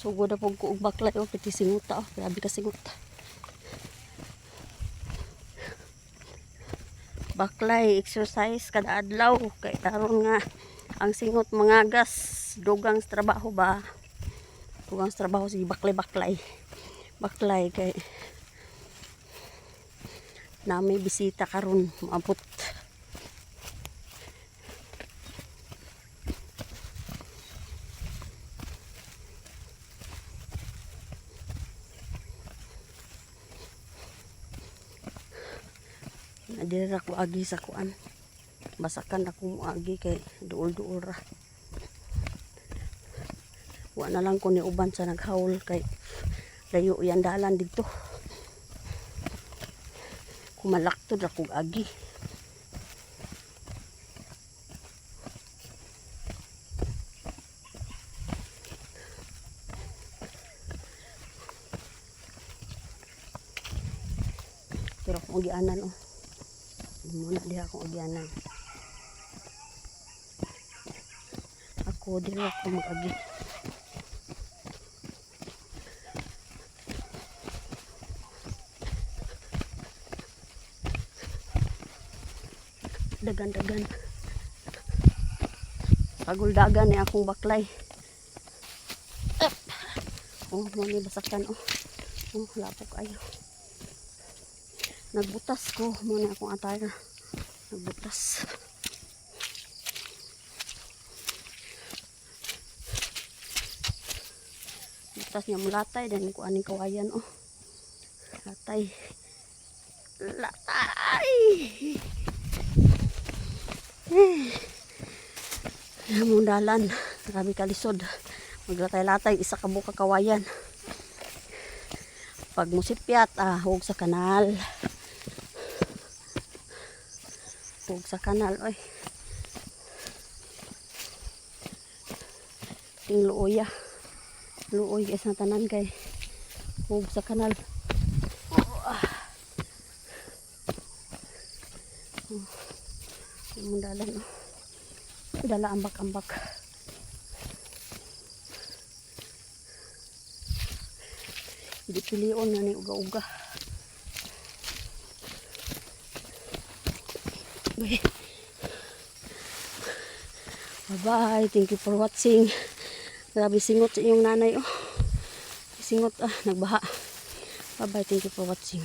Sugod na pud ko og baklay, oh, piti singuta, oh. Grabe ka singot. Baklay, exercise kada adlaw kay aron nga ang singot mangagas, dugang sa trabaho ba? Dugang sa trabaho, sige, baklay baklay. Baklay kay na may bisita karon maabot. Na diri ra ko agi sa kuan. Basakan ako moagi kay duol-duol ra. Wa na lang ko ni uban sa naghawl kay layo yan dalan didto. Kumalaktod ra kog agi. Pero akong agianan, oh. Muna diha akong agianan. Ako diri ako mag-agi. Dagan-dagan. Paguldagan ni akong baklay. Up. Oh, mo ni basakan, oh. Oh, lapok ayo. Nagbutas ko mo ni akong attire. Nagbutas. Butas niya mulatay dan ko aning kawayan, oh. Latay. Latay. Eh. Among dalan, grabe kalisod. Maglatay-latay isa ka buka kawayan. Pag musipyat, ah, hug sa kanal. Hug sa kanal, oy. Ting luoya. Luoy is na tanan kay hug sa kanal. Oh, ah. Oh. Among dalan, oh. Dala ambak-ambak. Hindi pilion na ni uga-uga. Bye. Bye-bye. Thank you for watching. Grabe singot sa iyong nanay, oh. Singot, ah, nagbaha. Bye-bye. Thank you for watching.